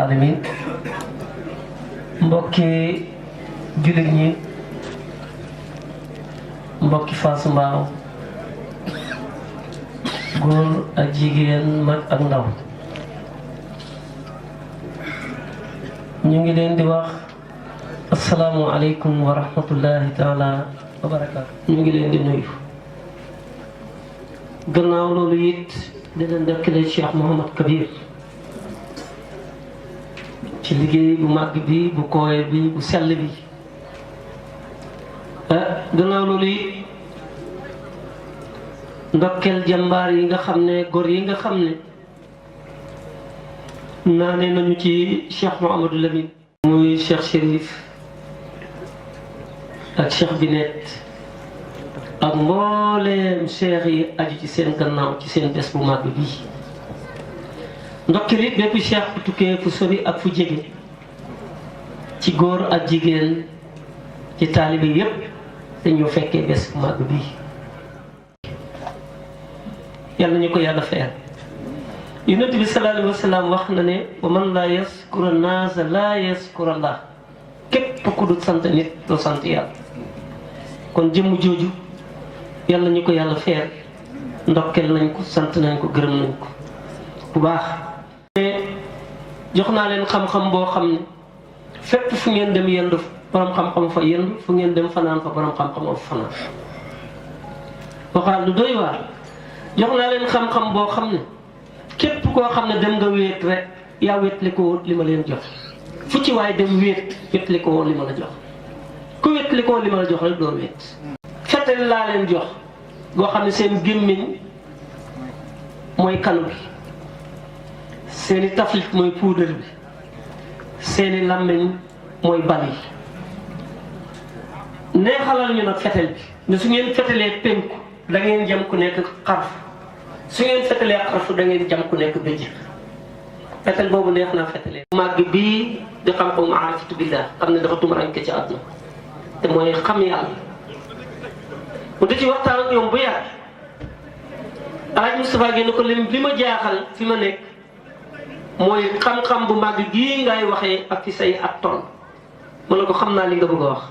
alamin mbokki jullit ñi mbokki Fass Mbao góor ak jigéen mag ak ndaw ñu ngi leen di wax assalaamu aleykum wa rahmatullahi taala wa barakaatu. ñu ngi leen di nuyu gannaaw loolu it di leen dekkale Cheikh Mouhamad Kabir ci liggéey bu màgg bi bu kooye bi bu sell bi gannaaw loolu it ndokkeel jàmbaar yi nga xam ne góor yi nga xam ne naane nañu ci Cheikh Mouhamadou Lamine muy Cheikh Chérif ak Cheikh Binet ak mbooleem cheikh yi aju ci seen gannaaw ci seen bés bu màgg bii ndokkeel it bépp cheikh bu tukkee fu sori ak fu jege ci góor ak jigéen ci taalibe yépp dañoo fekkee bés bu màgg bii yàlla ñu ko yàlla fayal. Yonent bi sallallahu alayhi wa sallam wax na ne wa man laa yaskura naasa laa yaskura Allah képp ku dul sant nit doo sant yàlla kon jëmm jooju yàlla ñu ko yàlla fayal ndokkeel nañ ko sant nañ ko gërëm nañ ko bu baax. jox naa leen xam-xam boo xam ne fépp fu ngeen dem yendu borom xam-xam fa yendu fu ngeen dem fanaan fa borom xam-xam fa fanaan waxaat lu doy waar. jox naa leen xam-xam boo xam ne képp koo xam ne dem nga wéet rek yaa wéetli ko li ma leen jox fu ci waaye dem wéet wéetli ko li ma la jox ku wéetli ko li ma la jox rek doo wéet. fetel laa leen jox boo xam ne seen gémmiñ mooy kanu bi seeni taflit mooy puudar bi seeni làmmiñ mooy bal yi neexalal ñu nag fetel bi ne su ngeen fetelee penku da ngeen jëm ku nekk xarf su ngeen fetelee xarf da ngeen jëm ku nekk bëj fetel boobu neex naa fetelee màgg bii di xam-xamu aarifatu billah xam ne dafa tumuraanke ci àdduna te mooy xam yàlla mu di ci waxtaan ak ñoom bu yàgg Alaaji Moustapha génn ko li ma jaaxal fi ma nekk mooy xam-xam bu màgg gii ngay waxee ak fi say at toll mu ne ko xam naa li nga bëgg a wax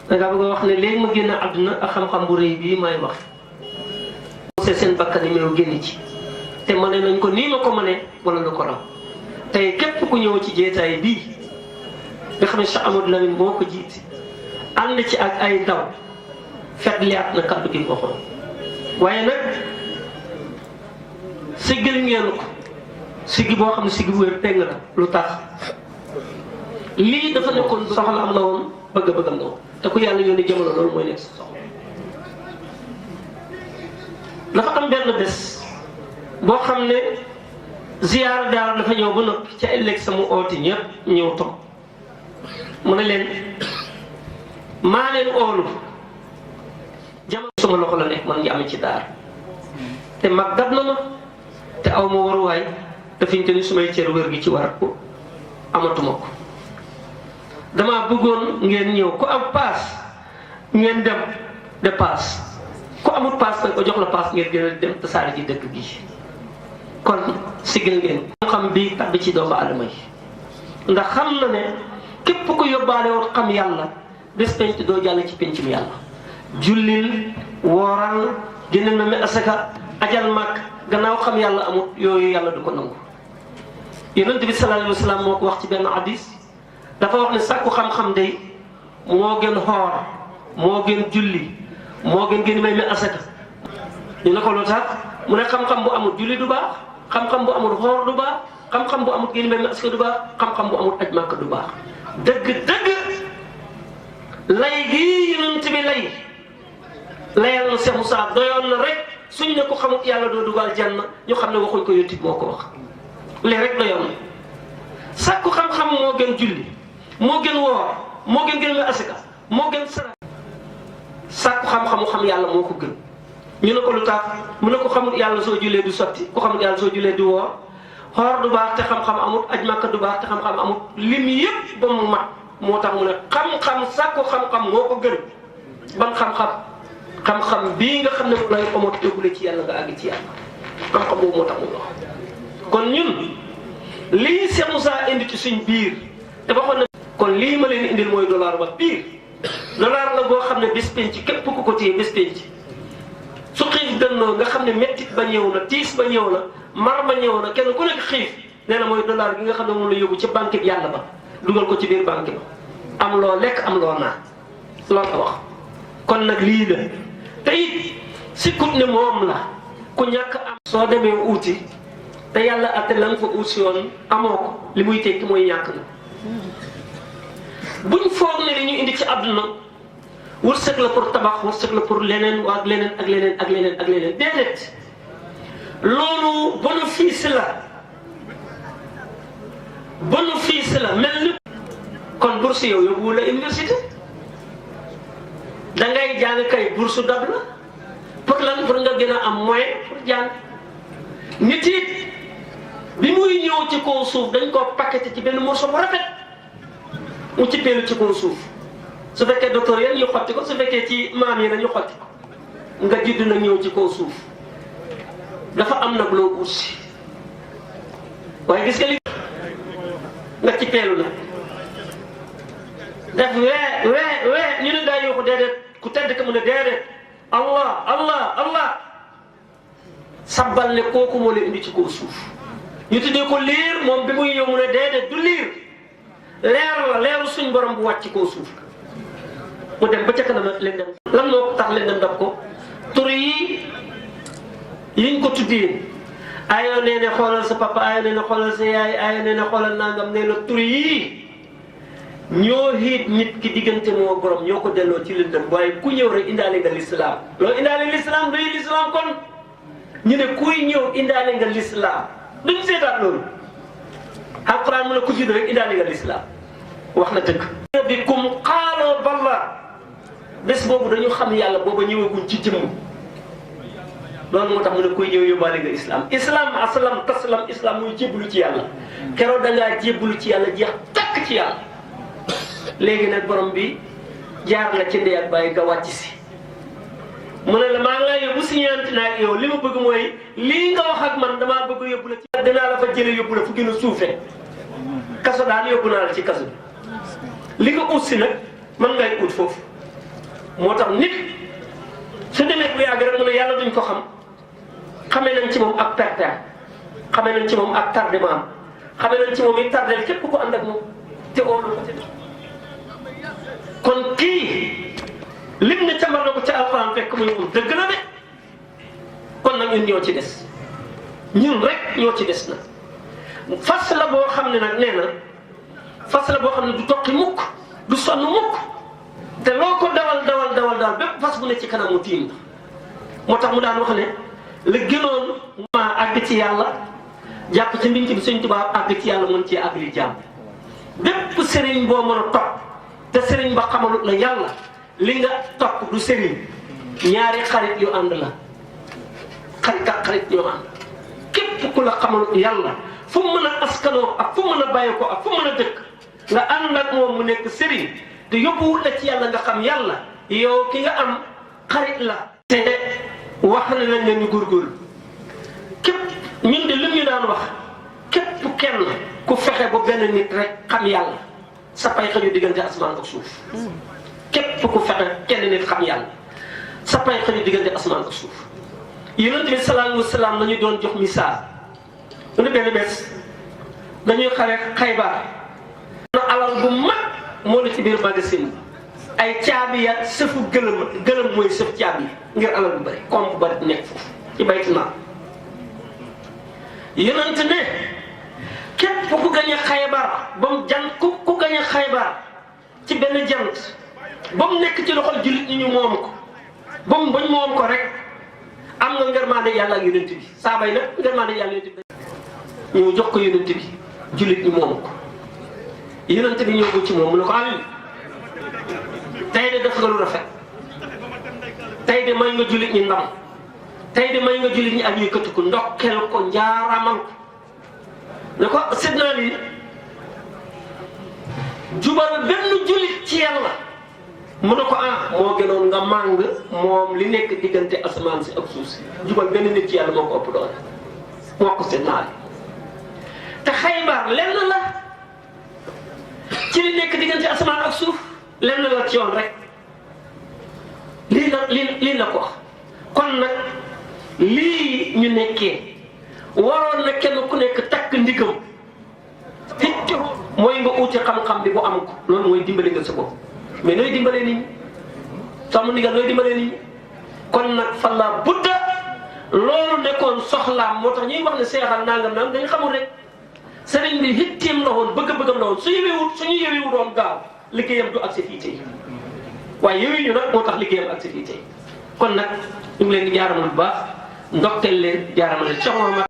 dangaa bëgg a wax ne léegi ma génn àdduna ak xam-xam bu rëy bii may wax c'est seen bakkan yi meew génn ci te mëne nañ ko nii ma ko mënee wala lu ko raw tey képp ku ñëw ci jeetaay bii nga xam ne Cheikh Amadou Lamine moo ko jiite ànd ci ak ay ndaw fet liyaat na kàddu gi ko xool waaye nag siggil ngeen ko siggi boo xam ne siggi bu wér peng la lu tax lii dafa nekkoon soxla am la woon bëgg-bëggam la woon te ku yàlla yónni jamono loolu mooy nekk sa soxla dafa am benn bés boo xam ne ziyaara daara dafa ñëw ba noppi ca ëllëg sama ooti ñëpp ñëw toog mu ne leen maa leen oolu jamono suma loxo la nekk man ngi am ci daara te mag dab na ma te aw ma waruwaay te fi ñu te ni sumay cër wér gi ci war ko amatuma ko dama bëggoon ngeen ñëw ku am paas ngeen dem de paas ku amul paas nag ko jox la paas ngeen gën a dem tasaare ji dëkk gi kon sigil ngeen xam bi tabbi ci doomu aadama yi ndax xam na ne képp ku yóbbaale woon xam yàlla bés penc doo jàll ci pencum yàlla jullil wooral génne na mi asaka ajal mag gannaaw xam yàlla amut yooyu yàlla du ko nangu. Yonent bi sallallahu alayhi wa sallam moo ko wax ci benn hadis dafa wax ne sàkku xam-xam day moo gën xoor moo gën julli moo gën génn may mi asaka ñu ne ko lu tax mu ne xam-xam bu amul julli du baax xam-xam bu amul xoor du baax xam-xam bu amul génn may mi asaka du baax xam-xam bu amul aj màkk du baax dëgg-dëgg lay gii Yonent bi layal na Cheikh Moussa doyoon na rek suñ ne ko xamut yàlla doo dugal janna ñu xam ne waxuñ ko yonent moo ko wax lii rek doyoon na sàkku xam-xam moo gën julli moo gën woor moo gën génn asaka moo gën sara sàkku xam-xamu xam yàlla moo ko gën ñu ne ko lu tax mu ne ko xamut yàlla soo jullee du sotti ku xamut yàlla soo jullee du woor xoor du baax te xam-xam amut aj màkka du baax te xam-xam amut lim yëpp ba mu mat moo tax mu ne xam-xam sàkku xam-xam moo ko gën ban xam-xam bii nga xam ne moom lay omat yóbbule ci yàlla nga àgg ci yàlla xam-xam boobu moo tax mu wax kon ñun lii Cheikh Moussa indi ci suñ biir te waxoon na kon lii ma leen indil mooy dollar ba biir dollar la boo xam ne bés penc képp ku ko téye bés penc su xiif dënnoo nga xam ne mettit ba ñëw na tiis ba ñëw na mar ba ñëw na kenn ku nekk xiif nee na mooy dollar gi nga xam ne moom la yóbbu ci banque bi yàlla ba dugal ko ci biir banque ba am loo lekk am loo naan loolu la wax kon nag lii la te it sikkut ne moom la ku ñàkk am soo demee uuti te yàlla atte la nga fa uut si yoon amoo ko li muy tekki mooy ñàkk na buñ foog ne li ñu indi ci àdduna wërsëg la pour tabax wërsëg la pour leneen waa ak leneen ak leneen ak leneen ak leneen déedéet loolu bénéfice la mel ni kon bourse yow yóbbu la université dangay jàng kay bourse dab la pour lan pour nga gën a am moyen pour jàng nit it bi muy ñëw ci kaw suuf dañ koo paqueté ci benn morceau bu rafet mu ci peelu ci kaw suuf su fekkee docteur yéen ñu xotti ko su fekkee ci maam yi ñu xotti ko nga judd nag ñëw ci kaw suuf dafa am nag loo ut si waaye gis nga li nga ci peelu nag def wee ñu ne daa yoo ko déedéet ku tedd ka mu ne déedéet allah sabbal ne kooku moo la indi ci kaw suuf ñu tuddee ko liir moom bi muy ñëw mu ne déedéet du liir leeru suñ borom bu wàcc ci kaw suuf mu dem ba ca kanam leen dem lan moo ko tax leen dem daf ko tur yi yiñ ko tuddee ayoo nee ne xoolal sa papa ayoo nee ne xoolal sa yaay ayoo nee ne xoolal nangam nee na tur yi ñoo xiit nit ki diggante moo borom ñoo ko delloo ci lëndëm waaye ku ñëw rek indaale nga lislaam loo indaale lislaam doy lislaam kon ñu ne kuy ñëw indaale nga lislaam duñ seetaat loolu alquran mu ne ku judd rek indaale nga lislaam wax na dëgg bi kum xaaloo balla bés boobu dañu xam yàlla booba ñëwaguñ ci jëmm loolu moo tax mu ne kuy ñëw yóbbaale nga islam aslam taslam islam muy jébbalu ci yàlla keroog dangaa jébbalu ci yàlla jeex takk ci yàlla léegi nag borom bi jaar la ci ndey ak bàyyi nga wàcc si mu ne la maa ngi lay yóbbu si ñeenti naag yow li ma bëgg mooy lii nga wax ak man damaa bëgg yóbbu la ci dinaa la fa jële yóbbu la fu gën a suufee kaso daal yóbbu naa la ci kaso bi li nga ut si nag mën ngay ut foofu moo tax nit su demee bu yàgg rek mu ne yàlla duñ ko xamee nañ ci moom ak perte xamee nañ ci moom ak tardement xamee nañ ci moom it tardel képp ku ànd ak moom te óolu ko kon kii lim ne cambar na ko ca alxuraan fekk muy moom dëgg na de kon nag ñun ñoo ci des ñun rek ñoo ci des na fas la boo xam ne nag nee na fas la boo xam ne du toqi mukk du sonn mukk te loo ko dawal bépp fas bu ne ci kanam mu tiim moo tax mu daan wax ne la gënoon ma àgg ci yàlla jàpp ci mbiñ ci bi Sëñ Tuubaa àgg ci yàlla mën cee àgg li jàmm bépp sëriñ boo mën a topp te sëriñ ba xamalut la yàlla li nga topp du sëriñ ñaari xarit yu ànd la xarit ak xarit ñoo ànd képp ku la xamalut yàlla fu mu mën a askanoo ak fu mu mën a bàyyi ko ak fu mu mën a dëkk nga ànd ak moom mu nekk sëriñ te yóbbuwul la ci yàlla nga xam yàlla yow ki nga am xarit la te wax na nañ leen ñu góorgóorlu képp ñun de lim ñu daan wax képp kenn ku fexe ba benn nit rek xam yàlla sa pay xëju diggante asmaan ak suuf képp ku fexe kenn nit xam yàlla sa pay xëju diggante asmaan ak suuf yonent bi sallallahu alayhi wa sallam nañu doon jox misaal mu ne benn bés dañuy xare Xaybar na alal bu mag moo la ci biir magasin ay caabi ya sëfu gëlëm mooy sëf caabi ngir alal bu bëri comme bu bëri nekk foofu ci baytu naa yonent ne képp ku gañe Xaybar ba mu jant ku gañe Xaybar ci benn jant ba mu nekk ci loxol jullit ñi ñu moom ko ba mu bañ moom ko rek am nga ngërmaande yàlla ak yonent bi saabay nag ngërmaande yàlla yonent bi ñu jox ko yonent bi jullit ñi moom ko yonent bi ñëw ko ci moom mu ne ko am tey de def nga lu rafet tey de may nga jullit ñi ndam tey de may nga jullit ñi ak yëkkati ko ndokkeel ko njaaramal ko ne ko sedd naa lii jubal benn jullit ci yàlla mu ne ko moo gënoon nga màng moom li nekk diggante asamaan si ak suuf si jubal benn nit ci yàlla moo ko ëpp doole moo ko sedd naa lii te Xaybar lenn la ci li nekk diggante asamaan ak suuf lenn la ci yoon rek lii la ko kon nag lii ñu nekkee waroon na kenn ku nekk takk ndigam fitti mooy nga uti xam-xam bi bu am ko loolu mooy dimbale nga sa bopp mais nooy dimbalee nit ñi sama ndigal nooy dimbalee nit ñi kon nag fa la budda loolu nekkoon soxlaam moo tax ñuy wax ne seexal nangam dañu xamul rek sëriñ bi hitteem la woon bëgg-bëggam la woon suñu yewewut doon gaaw liggéeyam du agsi fii tey waaye yewi ñu nag moo tax liggéeyam agsi fii tey kon nag ñu ngi leen di jaaramal bu baax ndokteel leen jaaramal leen